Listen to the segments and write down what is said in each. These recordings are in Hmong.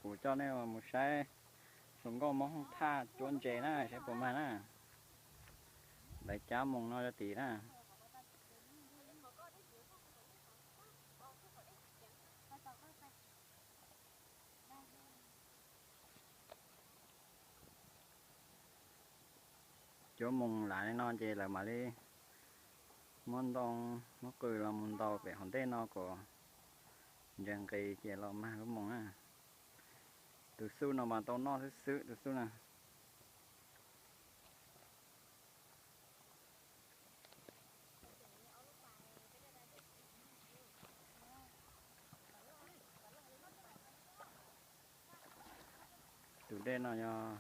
Kuv coj nej mus saib hluas nkauj Hmoob Hooj Thaj cuab ntses na, saib puas mag na. Lawv cab moos no rau tim na. Cuab moos lav li no ces lawv mam li muab ntoo muab qws los mus ntaus pem hauv ntej no kom ntses nqis ces los mag lub moos na. Tus xuj no mas tau noj xwb xwb tus xuj na. Tus dej no yog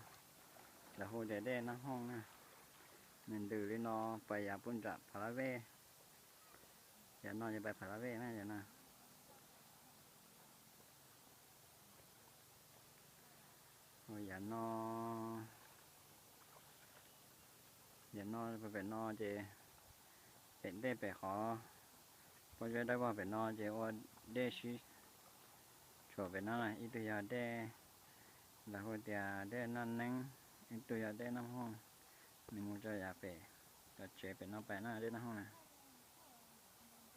lawv hu tias dej Nab Hooj na. Nws ntws li no pais yav puag nram Phav Lab Vej. Yav no yog pais Phav Lab Vej na, yav no. Yav no, yav no pem no ces pem ntej pem qhov pob zeb dawb vog pem no ces ua dej sib tshuam pem no, ib tug yog dej, lawv hu tias dej Naj Neeb, ib tug yog dej Naj Hooj. Nws mus rau yav pem, cov tsev pem no pem na, dej Naj Hooj na.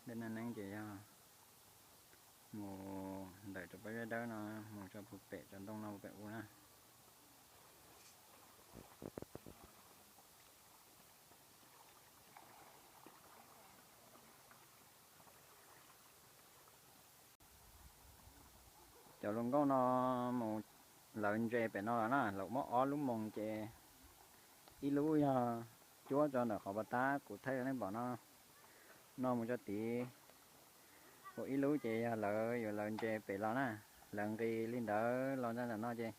Dej Naj Neeb ces yog mus ntawm rau pob zeb dawb no mus rau puag pem cov ntoo no puag pem u na. Cov hluas nkauj no mus lawv ntses pem no los na, lawv muab ob lub moos ces ib lub yog cuab rau ntawm qhov pas tab kuv thaij rau nej pom no, no mus rau tid. Ua ib lub ces yog lawv yuav lawv ntses pem los na, lawv nqis li ntawd los ntawm no ces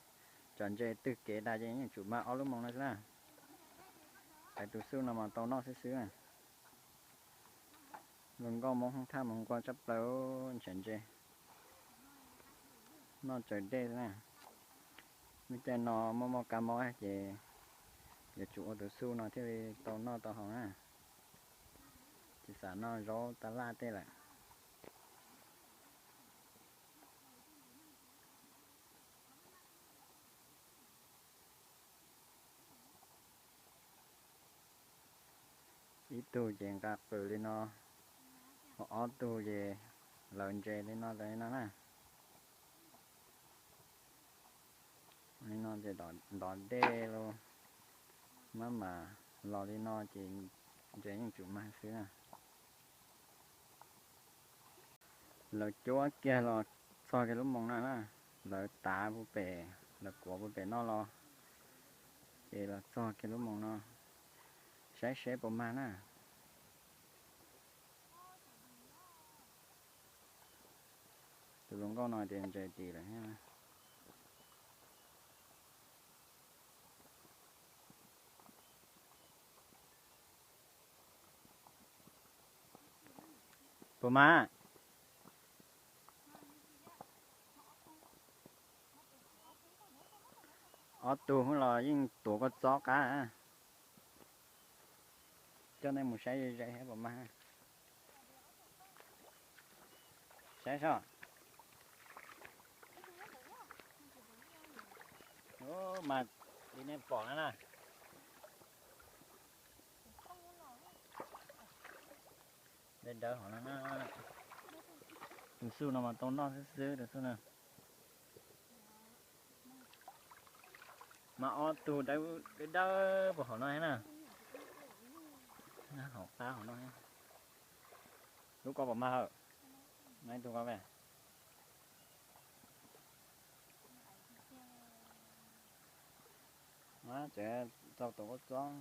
cov ntses twg kev tas ces yeej tsum mag ob lub moos no xwb na. Lawv tus xuj no mas tau noj xwb xwb na. Hluas nkauj Hmoob Hooj Thaj mus nquag tshaj plaws ntshav ntses, noj tsaws dej na. Lub caij no muaj muaj kab mob ces yuav tsum ua tus xuj no thiaj li tau noj tau haus na. Tsis xav noj zaub tab laj tej lawm. Ib tug ces nqa qws li no, ho ob tug ces lawv ntses li no, li no na. Li no ces ntov dej los maj mam los li no ces ntses yeej tsum mag xwb na. Lawv cuab kiag los txog kiag lub moos no na, lawv tav puag pem, lawv kuav puag pem no los, ces los txog kiag lub moos no, saib seb puas mag na. Tus hluas nkauj no tias ntses tis lawm thiab. Puas mag? Ob tug los yeej tuav koj txob qab. Coj nej mus saib ze ze puas mag. Saib soj. Mag li nej pom no na. Dej dawb hov no na. Tus xuj no mas tau noj xwb xwb tus xuj no. Mas ob tug dawb dawb puag hauv no thiab na. Hauv qab hauv no. Lub ko puas mag hawm? Ib tug ko ve. Tseem tau tuav koj txob.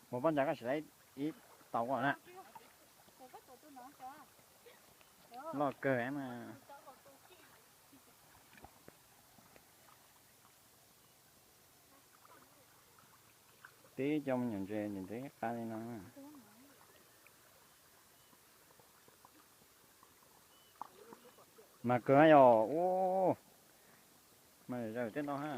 Mus poj ntsa koj sim laib ib tau koj na. Loj kawg mas. Tib cov me nyuam ntses ntses ntses qab li no. Mas kawg yog ub. Mas zaws tej no ha.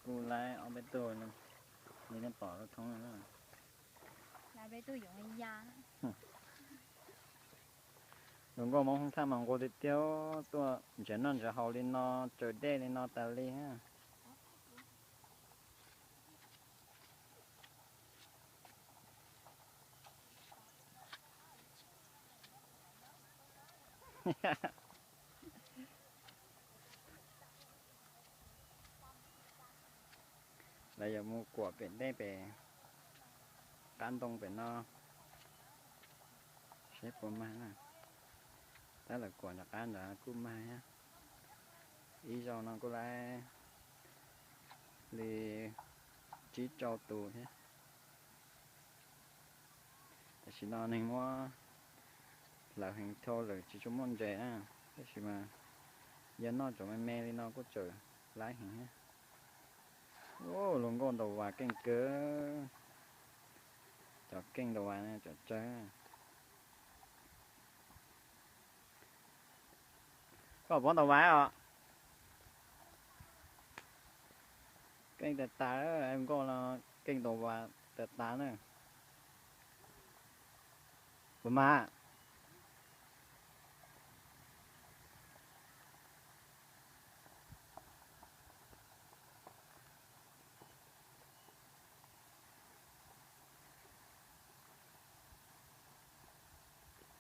Kuj laib ob peb tug li nej pom lub thoob no. Hluas nkauj Hmoob Hoob Thaj mas nquag tiag tiag, tuaj nrhiav noj nrhiav haus li no, tsaws dej li no tas li. Lawv yuav mus kuam pem dej pem qab ntoo pem no, seb puas mag na. Tab lawv kuam nram qab nrad kuj mag thiab. Ib zaug no kuj laib li tsib rau tus thiab. Tam sim no neeg muab hlawv heev dhau lawm tsis tshua muaj ntses na, tab sis mas yog noj cov me me li no kuj tseem laib heev thiab. Hluas nkauj ntaus vas keej kawg, cov keej ntaus vas cov tsawg. Koj puas ntaus vas os? Keej tas tas, nkauj no keej ntaus vas tas tas na. Puas mag?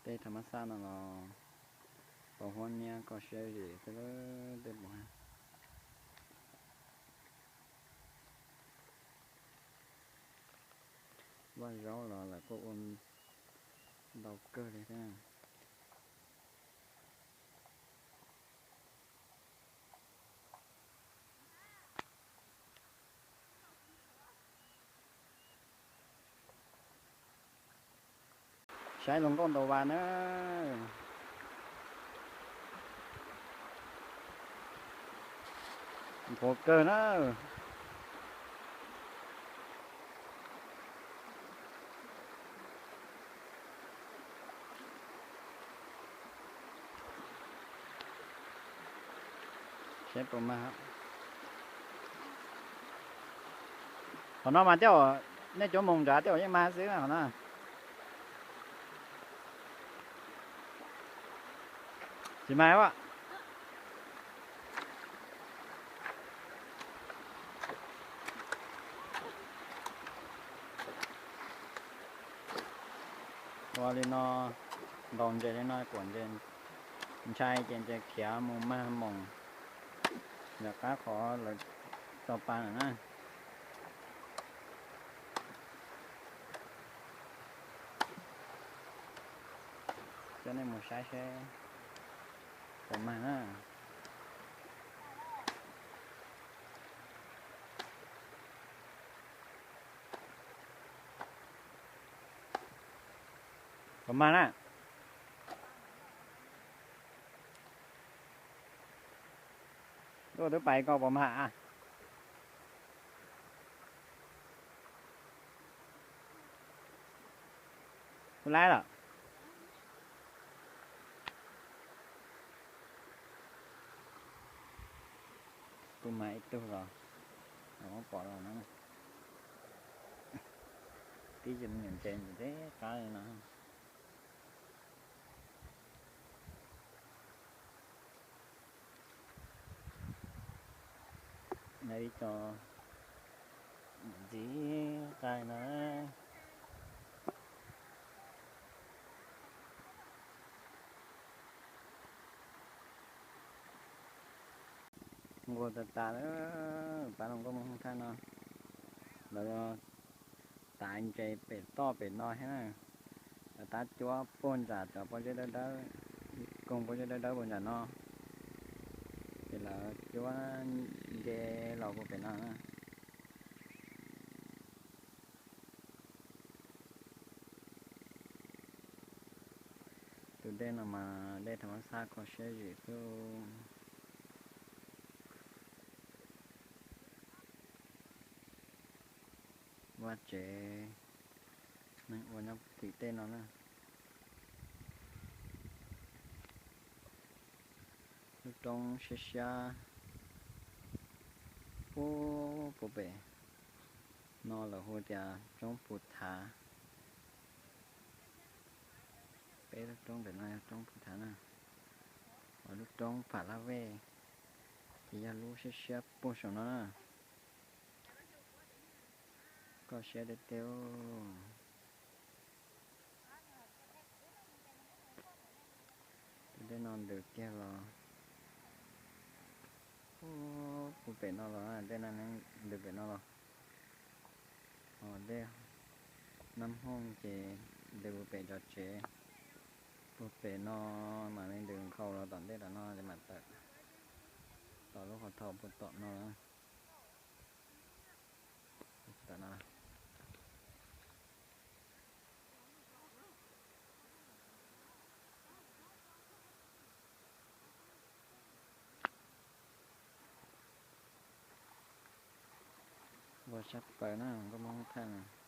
Tej tham mas xaj no los pos huab niab koj siab zim xwb tej pos. Vaj zaub los lawv kuj ua ntau kawg li thiab. Saib hluas nkauj ntaus vas na. Nquag kawg na. Saib puas mag. Qhov no mas tej zaum nej cov moos nrad tej zaum yeej mag xwb qhov no. Tsis mag a. Ua li no, ntaus ntses li no kuam ntses ntshai ces ntses khiav mus mag moos nram qab qhov lawv tso pa lawm na. Coj nej mus saib seb puas mag na. Puas mag na? Tuaj twb pais koj puas mag a? Kuv laib lawm. Kuv mag ib tug los, muab pom los no. Tib yam me nyuam ntses ntxim qab li no. Ib co ntxim qab li no. Nquag tas tas lawm, pab hluas nkauj Hmoob Thaj no, lawv tav ntses pem toj pem no thiab na. Lawv tab cuab puag nram cov pob zeb dawb dawb, koog pob zeb dawb dawb puag nram no, ces lawv cuab nce los puag pem no na. Tus dej no mas dej tham mas xaj kho siab zim xwb. Vaj tsev neeg ua nyob tim tej no na. Lub roob siab siab puag Puag pem no lawv hu tias roob Pus Thav. Peb lub roob pem no yog roob Pus Thav na. Ho lub roob Pham Laj Vej ces yog lub siab siab puag saum no na. Koj siab tiag tiag. Tus dej no ntws kiag los puag pem no los, dej no ntws pem no los. Ho dej Nab Hooj ces ntws puag pem cov tsev. Puag pem no mam li ntws nkhaus los tom ntej tom no ces mam tawm tom lub qhov thau puag tom no. Tawm no. Ua sab plaws na, nkauj Hmoob Thaj.